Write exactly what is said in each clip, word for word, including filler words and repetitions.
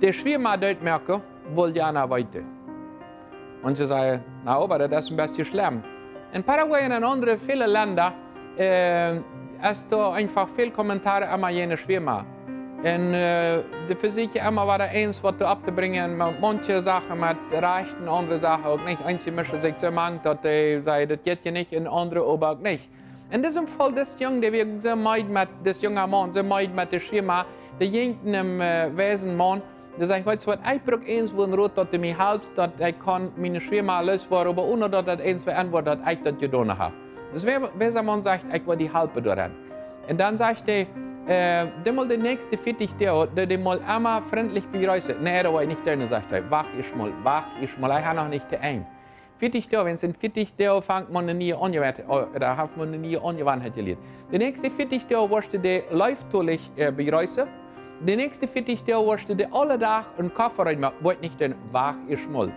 De Schwiema doot moaken, wull jana weeten. Un see säden: "Na, oba daut es een bät schlemm." En Paraguay un en aundre väle Lenda, äh, es doa eefach väl Kommentare emma jäajen de Schwiema. Un, äh, dee vesieekjen emma wada eens waut doa opptobrinjen, ma-, maunche Sachen met Rajcht un aundre Sachen uk nich. Eenje musten sikj soo mank daut dee säden: "Daut jeit je nich", un aundre oba uk nich. En disem Faul, dis Jung, dee wia soo meed met, dis junga Maun, soo meed met de Schwiema, dee jinkj no dän, äh, weisen Maun, dee sajcht: "Weetst waut, ekj bruck eens wua een Rot, daut du mie halpst, daut ekj kaun miene Schwiema looswoaren, oba one daut daut eens veendert, daut ekj daut jedonen hab." Dis wei-, weisa Maun sajcht: "Ekj woa die halpen doaraun." Un dan sajcht hee: "Äh, dee mol de näakjste vieetich Doag, dee, dee mol emma frintlich bejreessen." "Nä, daut woa ekj nich doonen", sajcht hee. "Wacht ieescht mol, wacht ieescht mol, ekj hab noch nich to Enj." Vieetich Doag, wan et sent vieetich Doag, fangt maun eene niee Aunjewanheit, ooda haft maun eene niee Aunjewanheit jelieet. De näakjste vieetich Doag woascht du dee leeftolich, äh, bejreessen. De näakjste vieetich Doag woascht du dee aule Dach een Koffe reed moaken, woa ekj nich doonen, wacht ieescht mol.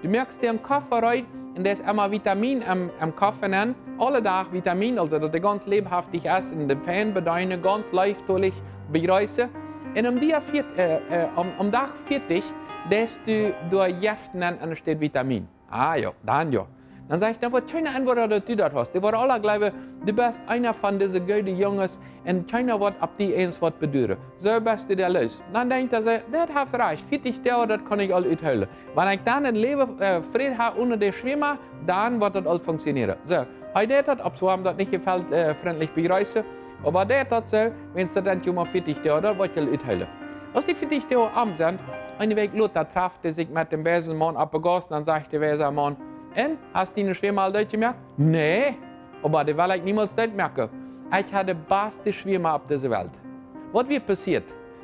Du moakst dee een Koffe reed, un doa es emma Vitamin em, em Koffe nenn, aule Dach Vitamin, aulsoo daut dee gaunz läwhaftig es un dee fein bedeenen, gaunz leeftolich bejreessen. Un om dee vieet-, äh, äh, om, om Dach vieetich, deist du doa Jeft nenn enne Städ Vitamin. Ah jo, dan jo. Dan sajcht hee: "Waut kjeene Enj woat, daut du daut hast. Dee woaren aula jleewen, du best eena von dise goode Junges un kjeena woat opp die eens waut beduaren. Soo best du doa loos." Dan denkjt hee soo: "Daut haft rajcht, vieetich Doag, daut kaun ekj aul uthoolen. Wan ekj dan een Läwen, äh, Fräd hab one de Schwiema, dan woat daut aul funktionieren." Soo, hee deit daut, opp soo am daut nich jefelt, äh, frintlich bejreessen, oba deit daut soo, wan daut dan je mol vieetich Doag, daut woat je uthoolen. Aus dee vieetich Doag om sent, eene Wäakj lota, traft hee sikj met dän weisen Maun oppe Gauss, dan sajcht de weisa Maun: "Un, hast diene Schwiema aul doot jemoakt?" "Nä, oba dee well ekj niemols doot moaken. Ekj hab de baste Schwiema opp dise Welt." Waut wia passieet?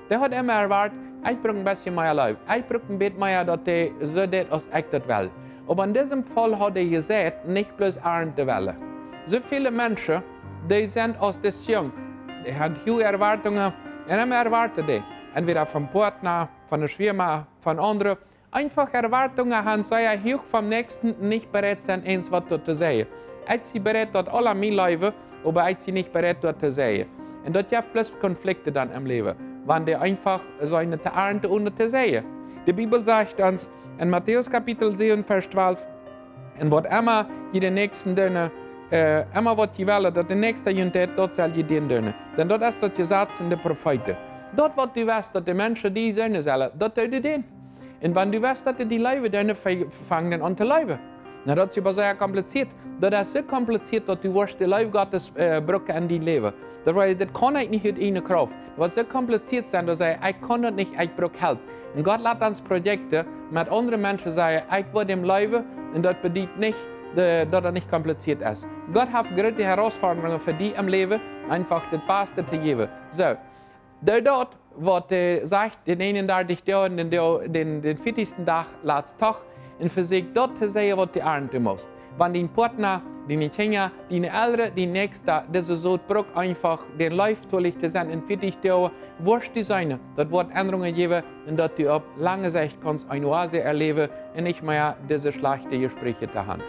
Dee haud emma erwoat: "Ekj bruck een bät mea Leew. Ekj bruck een bät mea, daut dee soo deit aus ekj daut well." Oba en disem Faul haud hee jeseit, nich bloos arnten to wellen. Soo väle Menschen, dee sent aus dis Jung. Dee haben huage Erwoatungen un dan erwoaten dee entwäda vom Partner, von de Schwiema, von aundre. Eefach Erwoatungen haben, sea huach vom Näakjsten, nich bereit sennen, eens waut doa to sajen. Ekj sie bereit, daut aula mie leewen, oba ekj sie nich bereit, doa to sajen. Un daut jeft bloos Konflikten dan em Läwen, wan dee eefach seenen to arnten one to sajen. De Bibel sajcht ons en Matäus Kapitel säwen, Varsch twalf: "Un waut emma jie dän Näakjsten doonen, äh, emma waut jie wellen, daut de Näakjsta junt deit, daut sell jie dän doonen. Dan daut es daut Jesaz un de Profeeten." Daut waut du west, daut de Menschen die seenen sellen, daut doo dee dän. Un wan du west, daut dee die leewen doonen, fa-, fang dan aun to leewen. Na, daut es oba sea komplizieet. Daut es soo komplizieet, daut du woascht de Leew Gottes, äh, brucken en dien Läwen. Daut woat, daut kaun ekj nich ut ieejne Krauft. Daut woat soo komplizieet sennen, daut du sajst: "Ekj kaun daut nich, ekj bruck Help." Un Gott lat ons Projekten met aundre Menschen sajen: "Ekj woa däm leewen", un daut bediet nich, de-, daut daut nich komplizieet es. Gott haft groote Herausforderungen fa die em Läwen, eefach daut baste to jäwen. Soo, doo daut, waut, äh, sajcht, dän eenendartichsten Dach, dän, dän, dän vieetichsten Dach latst doch, un vesäkj daut to sajen, waut du arnten motst. Wan dien Partner, diene Kjinja, diene Elren, dien Näakjsta, dise Sot brukt, eefach dän leeftolich to sennen un vieetich Doag, woascht du seenen, daut woat Endrungen jäwen un daut du opp lange Sicht kaust eene Oase erläwen un nich mea dise schlajchte Jespräche to haben.